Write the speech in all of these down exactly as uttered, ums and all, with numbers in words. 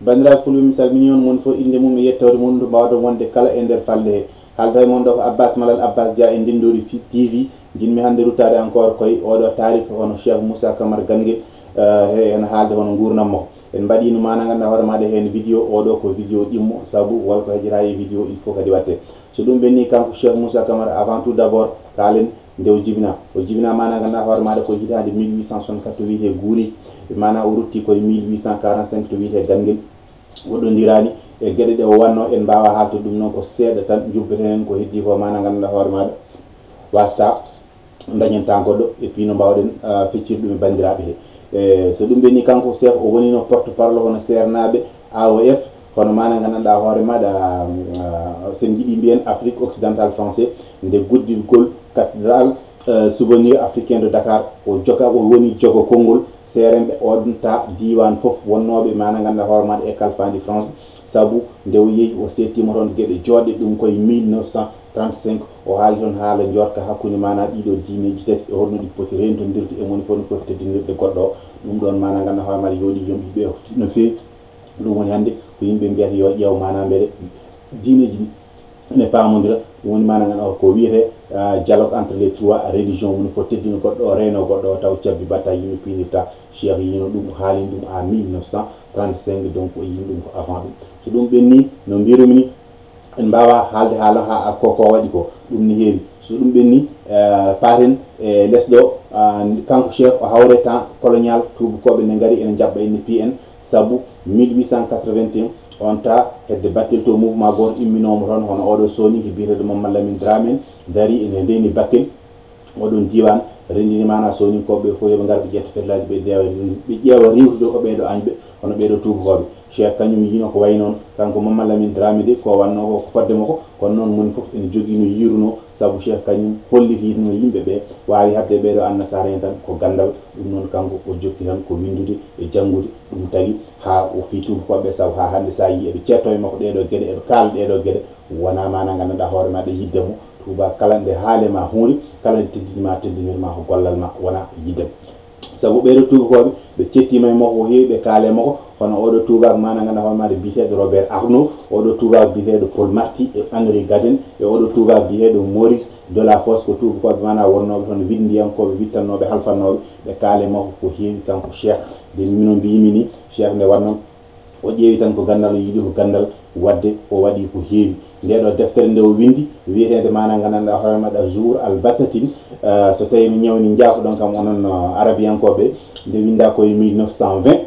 Banndiraaɓe fulɓe, mi salminii on, moni fof innde mum e yettoode mum, ndu mbaawɗon wonde kala e nder falnde he. Haalda e mon ɗo ko Abbas Malal Abbas Dia e Ndenndoori Fi-, T V. Njiɗmi hannde ruttaade encore koye oɗo taariik, hono Cheikh Moussa Camara Ganguel, eh, he ene haalde hono nguurndam makko. En mbaɗiino maana ngannduɗaa hoore maaɗa heen vidéo, oɗo ko vidéo ɗimmo, sabu wala ko heƴataa e vidéo, il faut kadi waɗte. So ɗum ɓennii, kanko Cheikh Moussa Camara, avant tout d'abord, kaalen nde o jibinaa. O jibinaa maana ngannduɗaa hoore maaɗa ko hitaande mille huit cent soixante-quatre to wiyetee Guuri, maana o rutti koye mille huit cent quarante-cinq to wiyetee Ganguel. Woɗɗondiraani e geɗe ɗe o waɗnoo, en mbaawaa haaltude ɗum, noon ko seeɗa tan njubbeten heen ko heddii ko, maana ngannduɗaa hoore maaɗa waasata dañen tan goɗɗo, et puis no mbaawɗen, ah, feccirde ɗum e banndiraaɓe he. E so ɗum ɓennii, kanko Cheikh o woniino porte-parole hono seernaaɓe A O F, hono maana ngannduɗaa hoore maaɗa, ah, so en njiɗii mbiyen Afrique occidentale française, nde guddigol cathédrale, eh, souvenir africain de Dakar, o joga, o woni jogo konngol seerenɓe on ta diiwaan fof, wonnooɓe maana ngannduɗaa hoore maaɗa e kalfaandi France, sabu nde o yehi o seettiima toon geɗe jooɗɗe, ɗum koye mille neuf cent trente-cinq, o haali toon haala njoorka hakkunde maana ɗiɗo diineeji tati e holno ɗi poti reentondirde e moni fof no foti teddinirde goɗɗo o. Ɗum ɗoon maana ngannduɗaa hoore maaɗa yooɗii yomɗii ɓe no feewi. Ɗum woni hannde ko yimɓe mbiyata yo ƴeew maana mbele diineeji ɗi ene paamondira. Ɗum woni maana ngannduɗaa ko wiyetee, ah, dialogue entre les trois religions, woni fof teddina goɗɗo o, reeno goɗɗo o, taw cabbi batta yimɓe piinirta. Cheikh yiino ɗum, haalino ɗum en mille neuf cent trente-cinq, donc o yiino ɗum ko avant ɗum. So ɗum ɓennii, no mbirumi ni, en mbaawaa haalde haala haa ko, ko waɗi ko, ɗum ne heewi. So ɗum ɓennii, eh, paaten e les ɗo, ah, kanko Cheikh o hawre temps colonial, tuubakooɓe ne ngari ene njaɓɓa ene piya en, sabu mille huit cent quatre-vingt-un, on ta hedde Bakel to mouvement gooto imminooma toon, hono oɗo sooninke biyeteeɗo Mamadou Lamine Dramé darii ene ndeenii Bakel. Oɗon diiwaan renndini maana sooninkooɓe ɓe fof yo ɓe ngar ɓe ƴetta fetelaaji ɓe ƴeewa, ɓe ƴeewa riiwtude ko ɓeeɗo añɓe, hono ɓeeɗo tuubakooɓe. Cheikh kañum yiino ko wayi noon, kanko Mamadou Lamine Dramé de ko wannoo ko, ko fodde makko, kono noon moni fof ene jogii no yiirunoo, sabu Cheikh kañum hollitiino yimɓe ɓe waawi haɓde e ɓeeɗo annasaara en tan ko ganndal. Ɗum noon kanko o jokki tan ko winndude e janngude, ɗum tagi haa o fii tuubakooɓe, sabu haa hannde so a yii eɓe ceettoo e makko ɗeeɗoo geɗe, eɓe kaala ɗeeɗoo geɗe, wonaa maana ngannduɗaa hoore maaɗa yiɗde mo. Tuubaak kala nde haale ma huunde, kala nde teddini ma, teddinir ma ko gollal ma, wonaa yiɗde mo. Sabu ɓeeɗo tuubakooɓe, ɓe cettiima e makko ko heewi, ɓe kaale makko, hono oɗo tuubaak maana ngannduɗaa hoore maaɗa biyeteeɗo Robert Arnault, oɗo tuubaak biyeteeɗo Paul Marty e Henri Gadden, e oɗo tuubaak biyeteeɗo Maurice Delafosse, ko tuubakooɓe maana wonnooɓe toon winndiyankooɓe, wittannooɓe, halfannooɓe, ɓe kaale makko ko heewi kanko Cheikh. Nde mino mbiyimi ni, Cheikh nde wannoo o ƴeewi tan ko ganndal o yiɗi, ko ganndal waɗde o waɗi ko heewi. Nde ɗo deftere nde o winndi wiyeteende maana ngannduɗaa hoore maaɗa Zuhur al Basatin, eh, so tawii mi ñawni njaafoɗon kam onon, eh, arabiyankooɓe, nde winndaa ko e mille neuf cent vingt,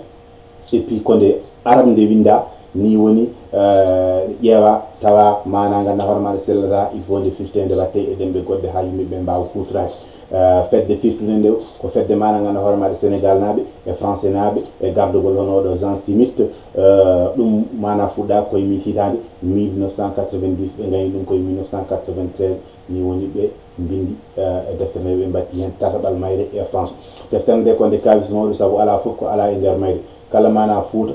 et puis ko nde arab nde winndaa, ni woni, eh, ƴeewa tawa maana ngannduɗaa hoore maaɗa sellataa, il faut nde firtee, nde waɗtee e ɗemɗe goɗɗe haa yimɓe ɓe mbaawa huutoraade. Eh, fedde firtunde nde ko fedde maana ngannduɗaa hoore maaɗa Sénégal naaɓe e Français naaɓe e gardagol hono oɗo Jean Smith, eh, ɗum maana fuɗɗaa koye mi hitaande mille neuf cent quatre-vingt-dix, ɓe ngayni ɗum koye mille neuf cent quatre-vingt-treize, ni woni ɓe mbinndi, eh, e deftere nde, ɓe mbatti heen tataɓal mayre e France. Deftere nde ko nde kaawis mawɗo, sabu alaa fof ko alaa e nder mayre. Kala maana Fuuta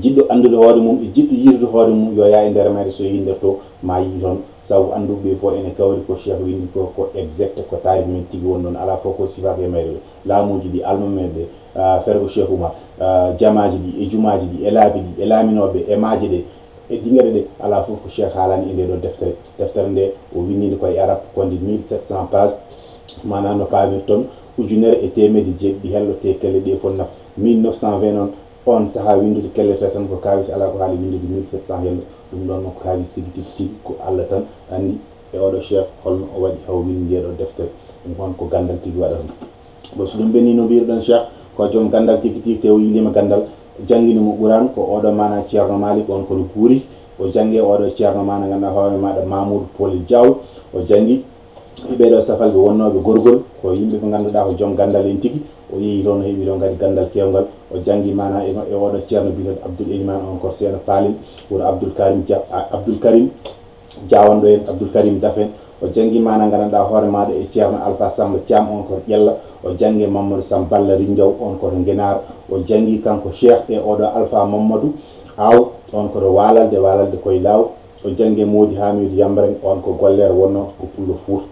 jiɗɗo anndude hoore mum e jiɗɗo yiirude hoore mum, yo yaa e nder mayre, so yii nder to, ma yii toon. Sabu annduɓe ɓe fof ene kawri ko Cheikh winndi ko, ko exact, ko taarikh men tigi woni ɗoon. Alaa fof ko sifaaka e mayre ɗo. Laamuuji ɗi, almameeɓe ɓe, ah, fergo Cheikh Oumar, ah, jamaaji ɗi, e jumaaji ɗi, e laabi ɗi, e laaminooɓe, e maaje ɗe, e dingere ɗe, alaa fof ko Cheikh haalani e ndee ɗoo deftere. Deftere nde o winndi nde ko e arab, ko nde mille sept cents pages, maanaam no paamirton, ujunere e teemedde jeeɗiɗi hello, te kelle ɗe fof nafta. Mille neuf cent vingt noon, on sahaa winndude kellete tan ko kaawis, alaa ko haali winndude mille sept cents hello. Ɗum ɗoon noon ko kaawis tigi, tigi, tigi, ko Allah tan anndi e oɗo Cheikh holno o waɗi haw winndi ndee ɗoo deftere. Ɗum ko ganndal tigi waɗata ɗum. Bon, so ɗum ɓennii, no mbiruɗon, Cheikh ko joom ganndal tigi tigi, te o yiiliima ganndal, janngini mo Quraan ko oɗo maana Ceerno Malik, on kono Guuri. O janngi e oɗo Ceerno maana ngannduɗaa hoore maaɗa Mamoudou Polel Diaw. O janngi e ɓeeɗo safalɓe wonnooɓe gorgol, ko yimɓe ɓe ngannduɗaa ko joom ganndal en tigi. O yehi toon, o heɓi toon kadi ganndal keewngal. O janngi maana e, e oɗo Ceerno biyeteeɗo Abdoul Elimane, on ko Ceerno Paalel, wuro Abdoul Karim Dia, a-, Abdoul Karim Jaawanɗo en, Abdoul Karim Daf en. O janngi maana ngannduɗaa hoore maaɗa e Ceerno Alpha Samba Thiam, on ko Ƴella. O janngi e Mamadou Samba Balla Rindiaw, on ko to Ngenaar. O janngi kanko Cheikh e oɗo Alpha Mamadou Aw, on ko to Waalalde, Waalalde koye Laaw. O janngi e Moodi Hamidou Yambareng, on ko Golleer, wonnoo ko Pullo Fuuta.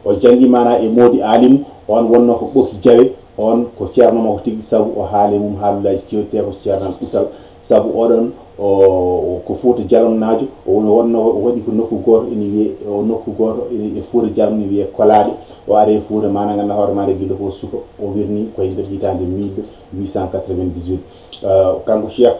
O janngi maana e Moodi Alimu, on wonnoo ko Ɓoki Jawe, On ko ceerno makko tigi, sabu o haali mum haalullaaji kewte ko ceernal Utal, sabu oɗon o, o ko Fuuta Jalonnaajo, o won-, wonno o waɗi ko nokku gooto ene wiyee, o nokku gooto ene e Fuuta Jalon ene wiyee Kolaaɗe. O ari e Fuuta maana ngannduɗaa hoore maɗa gila ko suka, o wirni ko e nder hitaande mille huit cent quatre-vingt-dix-huit. Eh, kanko Cheikh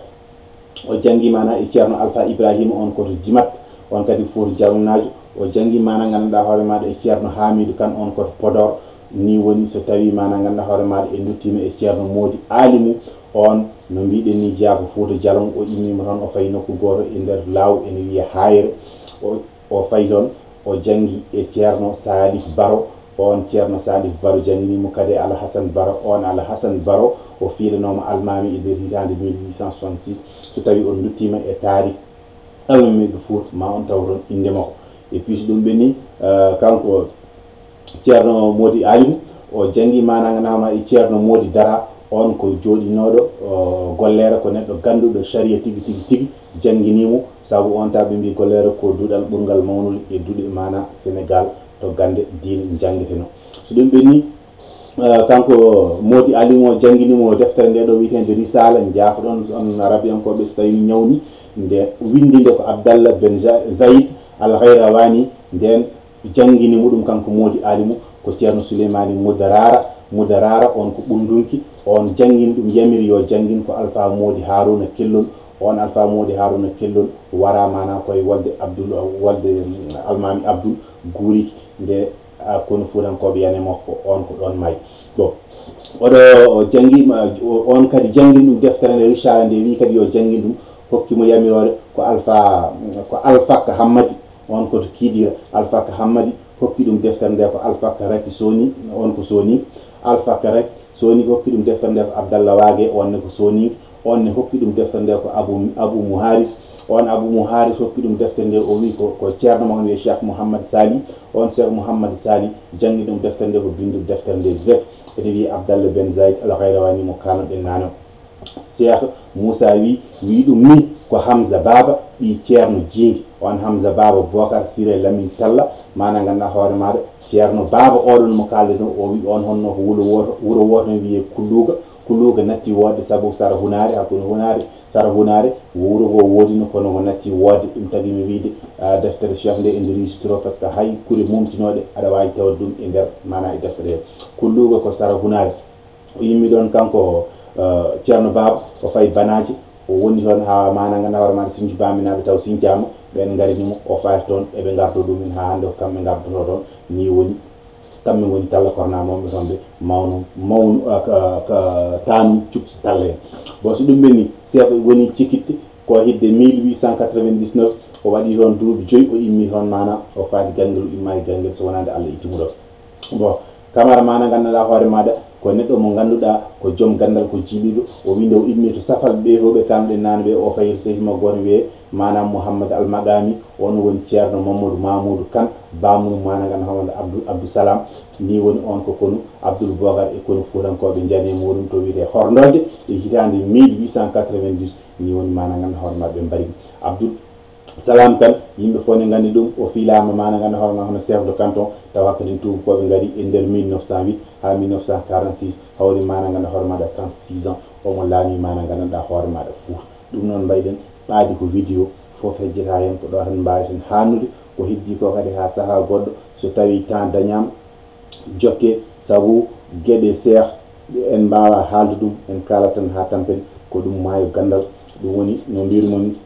o janngi maana e ceerno Alfa Ibrahima, on ko to Dimat, on kadi Fuuta Jalonnaajo. O janngi maana ngannduɗaa hoore maɗa e ceerno Hamidu Kan, on ko to Podor. Ni woni so tawi maana ngannduɗaa hoore maɗa en nduttiima e ceerno Moodi Alimu, on no mbiɗen ni jeyaa ko Fuuta Jalon, o immiima toon o fayi nokku gooto e nder laaw ene wiyee Haayre. O, o fayi toon o janngi e ceerno Salif Baro, on ceerno Salif Baro janngini mo kadi e Alhasan Baro, on Alhasan Baro o fiilanooma almaami e nder hitaande mille huit cent soixante-six, so tawi on nduttiima e taarikh almaami ɓe Fuuta ma on taw toon innde makko. E plus ɗum ɓe ni, eh, kanko ceerno Moodi Alimu o janngi maana ngannduɗaa hoore maɗa e ceerno Moodi Dara, on ko jooɗinooɗo, o, golleere, ko neɗɗo gannduɗo sariya tigi, tigi, tigi, janngini mo, sabu on taw ɓe mbi golleere ko duɗal ɓurngal mawnude e duɗe maana Senegaal to gannde diine njanngeteno. So ɗum ɓenni, eh, kanko Moodi Alimu o janngini mo deftere nde ɗo wiyeteende Risaala, njaafoɗon on Arabiyankooɓe so tawi ñawni, nde winndi nde ko Abdallah ben Ja-, Zayid Al Ghayrawani, nden janngini mo ɗum kanko Moodi Alimu ko ceerno Suleymaani Mudarara. Mudarara on ko Ɓundunki, on janngini ɗum, yamiri yo janngin ko Alfa Moodi Haruna Kellol. On Alfa Moodi Haruna Kellol wara maana koye wolde Abdul, wolde, mm, Almaami Abdul guuriki nde, ah, kono Fuutankooɓe yane makko on ko ɗon maayi. Bon, oɗo o janngi, ma, o, on kadi janngini ɗum deftere nde Risaala nde, wi kadi yo janngin ɗum, hokki mo yamiroore ko Alfa, ko Alfakka Hammadi, on ko to Kidira. Alfakka Hammadi hokki ɗum deftere nde ko Alfakka Raki Soni, on ko Soni. Alfakka Raki Soni hokki ɗum deftere nde ko Abdallah Wage, on ne ko Soni. On ne hokki ɗum deftere nde ko Abu, Abu Muharis. On Abu Muharis hokki ɗum deftere nde, o wi ko, ko ceerno mo on wiyee Cheikh Mouhammad Sali. On Cheikh Mouhammad Sali janngi ɗum deftere nde ko binndo deftere nde direct. Ene wiyee Abdallah ben Zayed Al Ghayrawani mo kaano ɗen naane. Cheikh Moussa wi, wi ɗum ni ko Hamza Baba, ɓii ceerno Jiingi. On Hamza Baba Bokar Sire Lamin Talla, maana ngannduɗaa hoore maɗa, ceerno Baba oɗon mo kaalɗen o, o wi on honno ko wuro wooto, wuro wooto ne wiyee Kulluga. Kulluga natti woodde sabu sara Hunaare, hakkunde Hunaare, sara Hunaare, wuro ngo woodino kono ngo natti woodde. Ɗum tagi mi wiide, ah, deftere Cheikh nde e nder yisitoro, par ce que hay kure mumtinooɗe aɗa waawi tawde ɗum e nder maana e deftere he. Kulluga ko sara Hunaare. O yimmi ɗon kanko, eh, ceerno Baaba, o fayi Banaaji, o woni toon haa maana ngannduɗaa hoore maɗa Sincu Baaminaaɓe taw siñcaama, ɓeen ngarini mo, o faati toon, eɓe ngardo ɗumen haa hannde ko kamɓe ngardotoo toon. Nii woni kamɓe ngoni Talla Korna mawɓe toon ɓe, mawno, mawno, ah, ka, ka taanum cukti Talla en. Bon, so ɗum ɓenni, Seeku woni Cikitte, ko hidde mille huit cent quatre-vingt-dix-neuf, o waɗi toon duuɓi joyi, o immi toon maana, o faati Ganngel, o immaaki Ganngel, so wonaade Allah itti mo ɗoon. Bon, Kamara maana ngannduɗaa hoore maaɗa, ko neɗɗo mo ngannduɗaa ko joom ganndal, ko jiiliiɗo. O winde o immi to Safal ɓe hewɓe kanuɗen naane ɓe, o fayi to sehiima gooto wiyee maanaam Mouhammad Al Magami, on woni ceerno Mamadou Mamoudou Kane, baamum maana ngannduɗaa hoore Abdou, Abdou Salam. Nii woni on ko konu Abdoul Bokar e konu Fuutankooɓe njani e muɗum to wiyetee Horndolde e hitaande mille huit cent quatre-vingt-dix. Nii woni maana ngannduɗaa hoore maɓɓe mbari Abdoul Salam Kane, yimɓe fof ne nganndi ɗum. O fiilaama maana ngannduɗaa hoore maa hono chef de canton, tawa kadi tuubakooɓe ngari e nder mille neuf cent huit haa mille neuf cent quarante-six, hawri maana ngannduɗaa hoore maaɗa trente-six ans, omo laami maana ngannduɗaa hoore maaɗa Fuuta. Ɗum noon mbayɗen ɓaadi ko vidéo, fof hejjata heen ko ɗo tan mbaaweten haalnude, ko heddii ko kadi haa sahaa goɗɗo, so tawii temps dañaama, jokke, sabu geɗe seeha ɗe en mbaawaa haalde ɗum, en kaalat tan haa tampen, ko ɗum maayo ganndal. Ɗum woni no mbiirumi,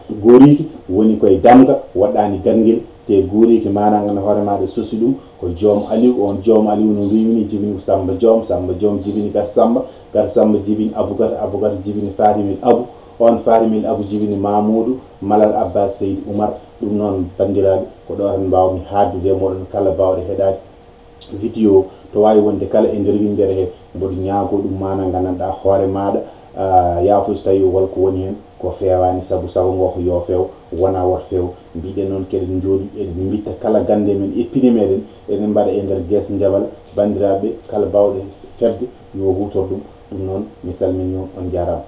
Guuriiki woni koye damga, waɗɗaani ganngel, te guuriiki maana ngannduɗaa hoore maaɗa sosi ɗum ko Joom Aliw. On Joom Aliw no mbiimi ni jibini ko Sammba Joom, Sammba Joom jibini Gata Sammba, Gata Sammba jibini Abu Gata, Abu Gata jibini Fatimel Abu, on Fatimel Abu jibini Mamuudu Malal Abbas Seydi Umar. Ɗum noon, banndiraaɓe, ko ɗo tan mbaawmi haaldude e mooɗon kala baawɗo heɗaade vidéo, to waawi wonde kala e nder winndere he, mboɗo ñaagoo ɗum maana nganndanɗaa hoore maaɗa, ah, yaafo so tawii won ko woni heen ko feewaani, sabu sago ngoo ko yo feew, wonaa woto feew. Mbiɗen noon keɗen njooɗi eɗen mbitta kala gannde men e pine meɗen, eɗen mbaɗa e nder gees njabal. Banndiraaɓe, kala baawɗo heɓde yo huutor ɗum. Ɗum noon, mi salminii on, on njaaraama.